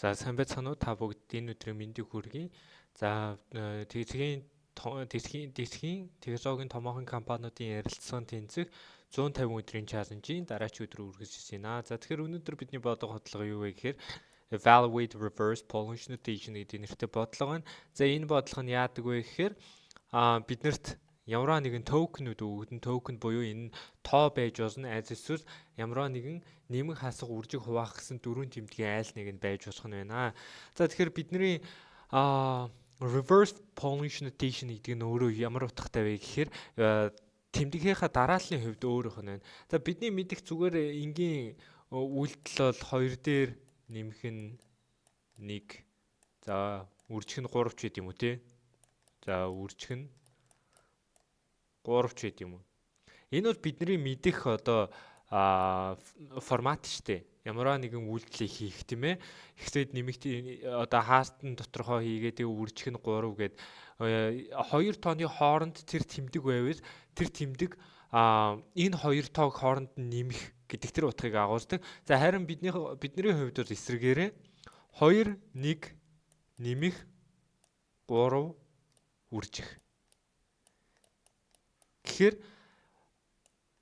За, сайн байцгаана уу, та бүгд энэ өдрийн мэндийг хүргэе. За, дэлхийн дэлхийн дэлхийн технологийн томоохон компаниудын ярилцлагын тэнцэх 150 өдрийн challenge-ийн дараагийн өдөр үргэлжлэж байна. За, тэгэхээр өнөөдөр бидний бодлого бодлого юу вэ гэхээр Evaluate Reverse Polish Notation гэдэг нэртэй бодлого байна. За, энэ бодлого нь яадаг вэ гэхээр биднэрт ямар нэгэн токенүүд өгөгдөн, токен буюу энэ тоо байж болно, аль эсвэл ямар нэгэн нэмэх, хасах, үржих, хуваах гэсэн дөрвөн тэмдгийн айл нэг нь байж болох нь байна. За, тэгэхээр бидний reverse Polish notation гэдэг нь өөрөө ямар утгатай вэ гэхээр тэмдгийнхаа дарааллын хувьд өөрөх нь байна. За, бидний мэдих зүгээр энгийн үйлдэл бол 2 дээр нэмэх нь 1, за, үржих нь 3 ч гэдэм үү, те. За, үржих нь 3 ч гэдэм үү. Энэ бол бидний мэдих одоо формат шүү дээ. Ямар нэгэн үйлдэлийг хийх, тийм ээ. Эхлээд нэмэгт одоо хаалтан доторхоо хийгээд, тэгээ үржих нь 3 гээд хоёр тооны хооронд тэр тэмдэг байвал тэр тэмдэг энэ хоёр тоог хооронд нь нэмэх гэдэг тэр утгыг агуулдаг. За, харин бидний хувьд бол эсрэгээрээ 2 1 нэмэх 3 үржих. Тэгэхээр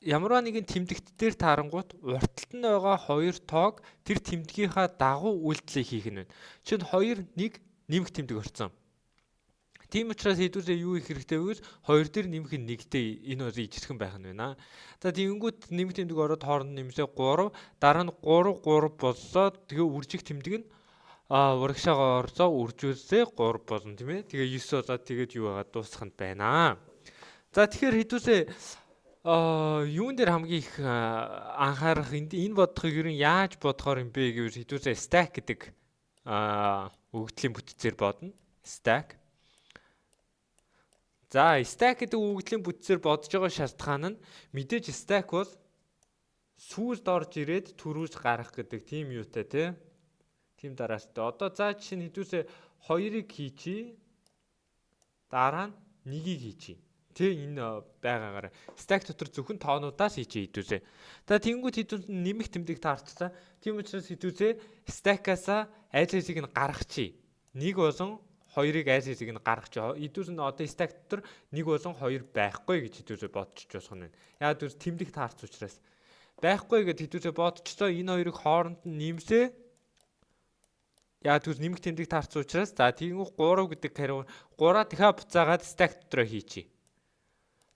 ямар нэгэн тэмдэгт дээр таарангуут урд талд нь байгаа хоёр тоог тэр тэмдгийнхаа дагуу үйлдэлийг хийх нь байна. Жишээ нь 2 1 нэмэх тэмдэг орсон. Тийм учраас хэдүүлээ юу хийх хэрэгтэй вэ гэвэл 2 дээр нэмэх нь 1-тэй, энэ бол ижилхэн байх нь байна. За, тэгэнгүүт нэмэх тэмдэг ороод хооронд нэмсээ 3, дараа нь 3 3 боллоо. Тэгээ үржих тэмдэг нь урагшаага орсоо, үржүүлсээ 3 болно, тийм ээ. Тэгээ 9 болоод тэгээд юу байгаа дуусах нь байна. За, тэгэхээр хэдүүлээ юун дээр хамгийн их анхаарах, энэ бодлогыг ер нь яаж бодохоор юм бэ гэвэл хэдүүлээ stack гэдэг өгөгдлийн бүтцээр бодно. Stack. За, stack гэдэг өгөгдлийн бүтцээр бодож байгаа шалтгаан нь мэдээж stack бол сүүлд орж ирээд түрүүс гарах гэдэг тийм юутай, тий. Тийм дараалтай. Одоо за, жишээ нь хэдүүлээ хоёрыг хийчи. Дараа нь нэгийг хийчи. Тэ, энэ байгаагаар stack дотор зөвхөн тоонуудаас хийчээ хэдүүлээ. За, тэгэнгүүт хэдүүл нэмэх тэмдэг таарчлаа. Тийм учраас хэдүүлээ stack-аас аль хэсгийг нь гаргачих. 1 болон 2-ыг аль хэсгийг нь гаргачих. Хэдүүл нь одоо stack дотор 1 болон 2 байхгүй гэж хэдүүлээ бодчих болох нь байна. Яг түр тэмдэг таарч учраас байхгүй гэд хэдүүлээ бодчихлоо. Энэ хоёрыг хооронд нь нэмсээ. Яг түр нэмэх тэмдэг таарсан учраас, за, тэгэнгүүт 3 гэдэг хариу 3-аа дахиад буцаагаад stack дотроо хийчихье.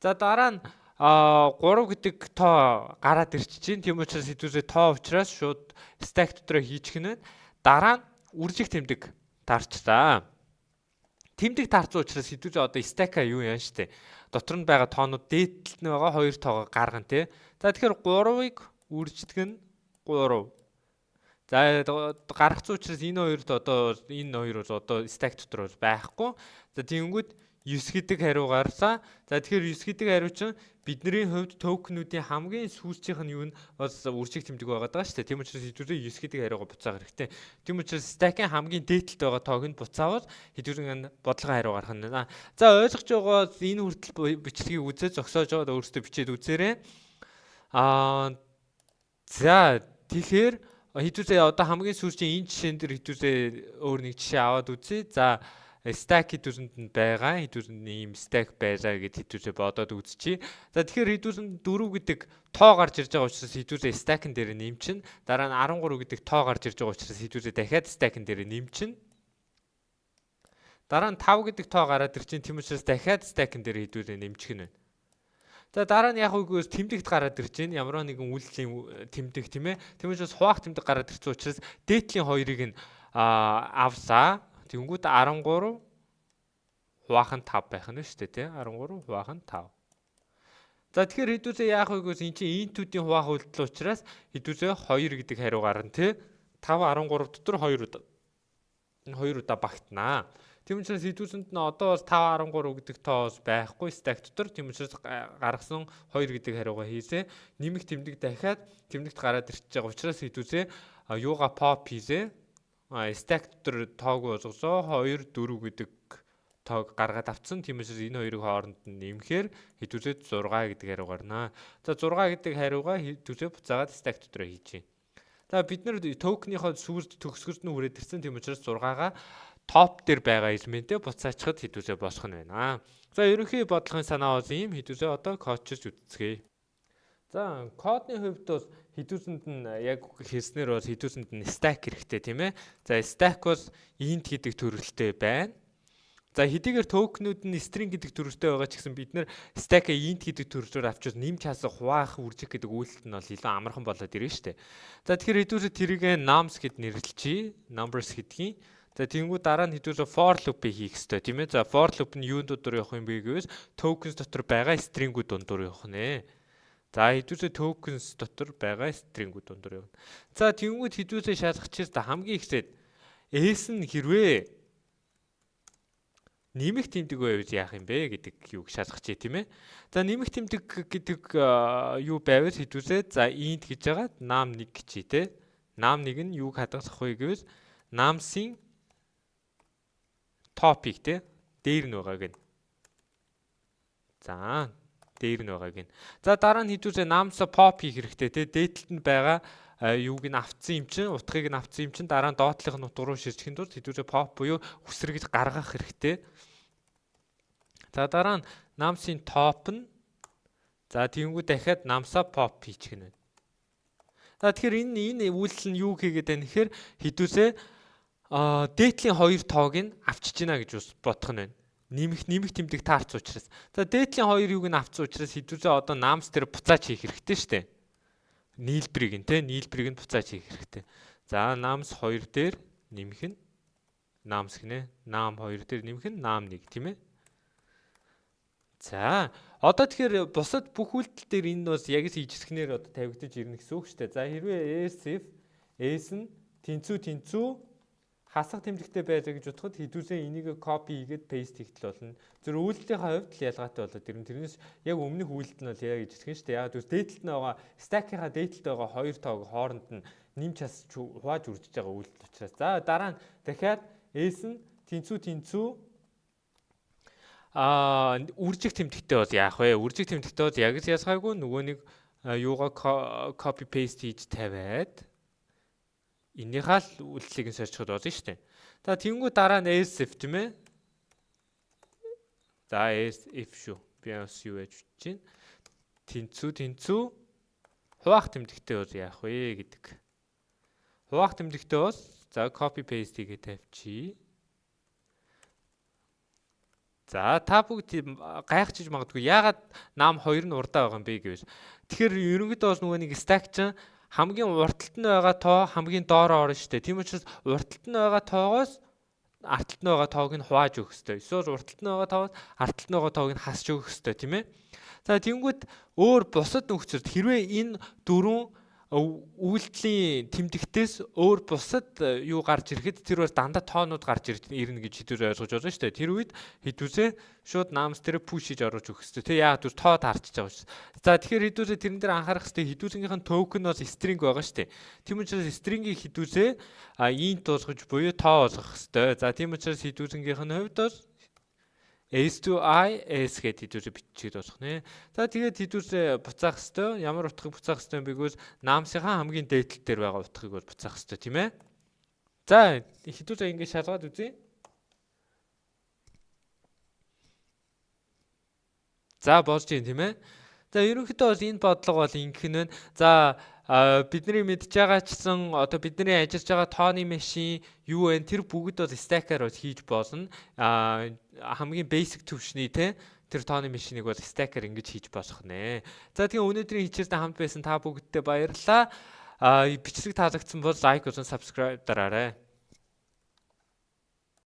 За, дараа нь 3 гэдэг тоо гараад ирчих чинь. Тийм учраас хэдүүлээ тоо учраас шууд stack дотроо хийчих нь. Дараа нь үржих тэмдэг таарчлаа. Тэмдэг таарсан учраас хэдүүлээ одоо stack-а юу яан штэ. Дотор нь байгаа тоонууд, дээд талд нь байгаа хоёр тоогоо гаргана, тий. За, тэгэхээр 3-ыг үрждэг нь 3. За, гаргацсан учраас энэ хоёрт одоо энэ хоёр бол одоо stack дотор бол байхгүй. За, тэгэнгүүт 9 гэдэг хариу гарсан. За, тэгэхээр 9 гэдэг хариу чинь бидний хувьд токенүүдийн хамгийн сүүлчийнх нь юу нь бас үржих тэмдэг байгаа даа шүү дээ. Тийм учраас хэдүүлээ 9 гэдэг хариугаа буцаах хэрэгтэй. Тийм учраас stack-ийн хамгийн дээд талд байгаа тоог нь буцаавал хэдүүлэн бодлогын хариу гарах нь байна. За, ойлгож байгаа энэ хүртэл бичлэгийг үзээ зогсоож байгаа өөрсдөө бичээд үзээрэй. За, тэгэхээр хэдүүлээ одоо хамгийн сүүлийн энэ жишээн дээр хэдүүлээ өөр нэг жишээ аваад үзье. За, stack хэдүүлэнд нь байгаа, хэдүүлэнд нь ийм stack байлаа гэд хэдүүлээ бодоод үзчихье. За, тэгэхээр хэдүүлэнд 4 гэдэг тоо гарч ирж байгаа учраас хэдүүлээ stack-ын дээр нэмчин. Дараа нь 13 гэдэг тоо гарч ирж байгаа учраас хэдүүлээ дахиад stack-ын дээр нэмчин. Дараа нь 5 гэдэг тоо гараад ирчин. Тийм учраас дахиад stack-ын дээр хэдүүлээ нэмчих нь байна. За, дараа нь яг үгүйс тэмдэгт гараад ирж байна. Ямар нэгэн үйлдэлийн тэмдэг, тийм ээ. Тийм учраас хуваах тэмдэг гараад ирсэн учраас дээдлийн хоёрыг нь авсаа. Тэнгүүд 13 хуваах нь 5 байх нь шүү дээ, тий. 13 хуваах нь 5. За, тэгэхээр хэдүүлээ яах вэ гэвэл эн чинь int-үүдийн хуваах үйлдэл учраас хэдүүлээ 2 гэдэг хариу гарна, тий. 5 13 дотор 2 удаа 2 удаа багтнаа. Тийм учраас хэдүүлсэнд нь одоо бас 5 13 гэдэг тоос байхгүй stack дотор. Тийм учраас гаргасан 2 гэдэг хариугаа хийсээ. Нэмэх тэмдэг дахиад тэмдэгт гараад ирчихэж байгаа учраас хэдүүлээ юугаа pop хийсээ. Stack дотор тоог болгосоо 2 4 гэдэг тоог гаргаад авцсан. Тийм учраас энэ хоёрыг хооронд нь нэмэхээр хэдүүлээ 6 гэдэг хариу гарнаа. За, 6 гэдэг хариугаа хэдүүлээ буцаагаад stack дотор хийчихье. За, бид нар токен-ийнхоо сүүлд төгсгөлд нь хүрээд ирсэн. Тийм учраас 6-гаа топ дээр байгаа элементээ буцаачхад хэдүүлээ босох нь байна. За, ерөнхий бодлогын санаа бол ийм. Хэдүүлээ одоо кодчилж үзцгээе. За, кодны хувьд бол хэдүүлсэнд нь яг хэлснээр бол хэдүүлсэнд нь stack хэрэгтэй, тийм ээ. За, stack бол int гэдэг төрөлтэй байна. За, хэдийгээр токенүүд нь string гэдэг төрөлтэй байгаа ч гэсэн бид нар stack-а int гэдэг төрлөөр авчвал нэмж хасах, хуваах, үржих гэдэг үйлдэл нь бол илүү амархан болоод ирнэ шүү дээ. За, тэгэхээр хэдүүлээ тэрийг nums гэд нэрлэлчихье. Numbers гэдгийг. За, тэгэнгүүт дараа нь хэдүүлээ for loop-ийг хийх ёстой, тийм ээ. За, for loop нь юун дотор явах юм бэ гэвэл tokens дотор байгаа string-үүд дундуур явах нэ. За, хэдүүлээ tokens дотор байгаа string-үүд дундуур явна. За, тэгэнгүүт хэдүүлээ шалгах чинь хамгийн ихсэд s нь хэрвээ нэмэх тэмдэг байвал яах юм бэ гэдэг юуг шалгах чи, тийм ээ. За, нэмэх тэмдэг гэдэг юу байвал хэдүүлээ за int гэж байгаа num 1 гэж те. Num 1 нь юуг хадгалах вэ гэвэл nums-ын top-ыг те, дээр нь байгааг нь. За, дээр нь байгааг нь. За, дараа нь хэдүүлээ nums pop хийх хэрэгтэй те. Дээд талд нь байгаа юуг нь авцсан юм чинь, утгыг нь авцсан юм чинь дараа нь доотлох нь утга руу шилжихийн тулд хэдүүлээ pop буюу үсрэгж гаргах хэрэгтэй. За, дараа нь nums-ын top нь, за, тэгэнгүүт дахиад nums-а pop хийчих нь байна. За, тэгэхээр энэ үйлдэл нь юу хийгээд байна гэхээр хэдүүлээ дээдлийн хоёр тоог нь авчиж гинэ гэж бодох нь байна. Нэмэх тэмдэг таарц учраас. За, дээдлийн хоёр юуг нь авцсан учраас хэдүүлээ одоо nums дээр буцаач хийх хэрэгтэй шүү дээ. Нийлбэрийг нь те, нийлбэрийг нь буцаач хийх хэрэгтэй. За, nums 2 дээр нэмэх нь nums гинэ. Num 2 дээр нэмэх нь num 1, тийм ээ. За, одоо тэгэхээр бусад бүх үйлдэл дээр энэ бас яг л ижилхнээр одоо тавигдаж ирнэ гэсэн үг шүү дээ. За, хэрвээ else if s нь тэнцүү тэнцүү хасах тэмдэгтэй байлаа гэж бодоход хэдүүлээ энийг copy хийгээд paste хийхдээ болно. Зөв үйлдэлийнхаа хувьд л ялгаатай болоод ирнэ. Тэрнээс яг өмнөх үйлдэл нь бол яг ижилхэн шүү дээ. Яг түр дээдлэлт нь байгаа stack-ийнхаа дээдлэлт байгаа хоёр тоог хооронд нь нэмж хасч хувааж үржиж байгаа үйлдэл учраас. За, дараа нь дахиад s нь тэнцүү тэнцүү үржих тэмдэгтэй бол яах вэ? Үржих тэмдэгтэй бол яг л ялгаагүй нөгөө нэг юугаа copy paste хийж тавиад энийхээ л үйлдэлийг нь сорьчиход болно шүү дээ. За, тэгэнгүүт дараа нь else if, тийм ээ. За, else if шүү. Би бас юу яаж үчиж байна. Тэнцүү тэнцүү хуваах тэмдэгтэй бол яах вэ гэдэг. Хуваах тэмдэгтэй бол за copy paste хийгээ тавьчих. За, та бүгд гайхчихж магадгүй, яагаад num 2 нь урдаа байгаа юм бэ гэвэл. Тэгэхээр ерөнхийдөө бол нөгөө нэг stack чинь хамгийн урталт нь байгаа тоо хамгийн доороо орно шүү дээ. Тийм учраас урталт нь байгаа тоогоос арталт нь байгаа тоог нь хувааж өгөх ёстой. Эсвэл урталт нь байгаа тоогоос арталт нь байгаа тоог нь хасч өгөх ёстой, тийм ээ. За, тэгэнгүүт өөр бусад нөхцөлд хэрвээ энэ дөрвөн үйлдэлийн тэмдэгтээс өөр бусад юу гарч ирэхэд тэр бол дандаа тоонууд гарч ирнэ гэж хэдүүр ойлгож байна шүү дээ. Тэр үед хэдүүсээ шууд nums дээр push хийж оруулж өгөх хэрэгтэй. Тэ, яагаад гэвэл тоо таарчиж байгаа шүү. За, тэгэхээр хэдүүсээ тэрэн дээр анхаарах хэрэгтэй, хэдүүсийнх нь токен бас string байгаа шүү дээ. Тийм учраас string-ийг хэдүүсээ int болгож буюу тоо болгох хэрэгтэй. За, тийм учраас хэдүүсийнх нь хувьд бол S to I S гэд хэдүүрээ бичгээд болох нэ. За, тэгээд хэдүүрээ буцаах хэвээр, ямар утгыг буцаах хэвээр юм бэ гэвэл nums-ынхаа хамгийн дээд тал дээр байгаа утгыг бол буцаах хэвээр, тийм ээ. За, хэдүүрээ ингэ шалгаад үзье. За, болж юм, тийм ээ. За, ерөнхийдөө бол энэ бодлого бол ингэх нь байна. За, бидний мэдж байгаачлан одоо бидний ажиллаж байгаа тооны машин юу вэ? Тэр бүгд бол stack-аар бол хийж болно. Хамгийн basic төвшний те, тэр тооны машиныг бол stack-аар ингэж хийж болох нэ. За, тэгээ өнөөдрийн хичээлдээ хамт байсан та бүгддээ баярлалаа. Бичлэг таалагдсан бол like болон subscribe дараарай.